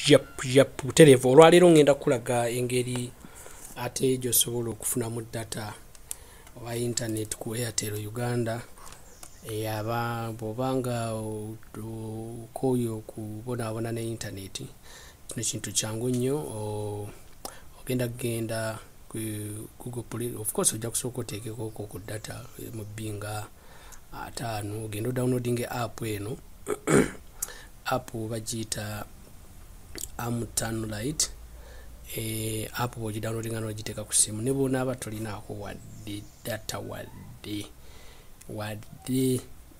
Yep, butereevu. Olwaleero ngenda kulaga engeri ate gy'osobola okufunamu data oba internet ku Airtel Uganda. Aba bw'oba nga okooye okubonaabona ne internet, kino kintu kyangu nnyo. Ogenda kugenda ku Google Play. Of course ojja kusooka oteekeko ku data mu bbinga 50, ogenda odownloading app eno. App bagiyita Amtan Lite. App bw'ogidownloadinga n'ogiteeka ku ssimu, ne bw'onaaba tolinaako wadde data wadde,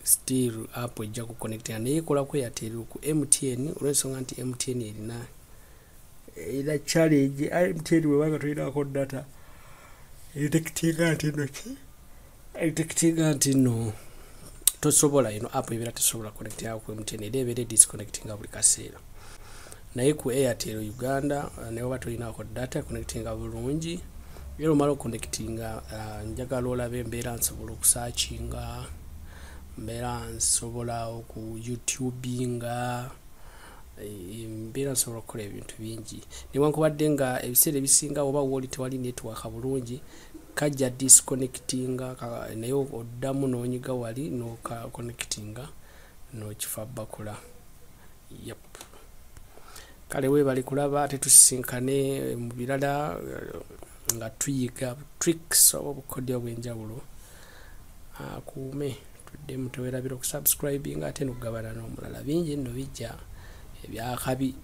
still app ejja kuconnectinga. Naye ekola ku Airtel, ku MTN, olw'ensonga nti MTN erina challenge. MTN bw'eba nga tolinaako data, edetectinga nti nno ki, edetectinga nti nno tosobola, eno app ebeera tesobola connectinga ku MTN, era ebeera edisconnectinga buli kaseera. Naye ku Airtel Uganda, ne bw'oba tolinaako data, connectinga bulungi. Era omala okuconnectinga, njagala olabe embeera nsobola okusearchinga, mbeera nsobola oku youtubinga, mbeera nsobola okukola ebintu bingi, newankubadde nga ebiseera ebisinga oba wooli tewali network bulungi, kajja disconnectinga, naye oddamu n'onyiga wali n'oka connectinga n'okifa bakula. Yep, kale weebale kulaba. Ate tusisinkane mu birala nga tuyiga tricks oba obukodyo obw'enjawulo. Akuume tuddemu. Teweerabira okusubscribinga ate n'okugabana n'omulala. Bingi nno bijja ebyakabi.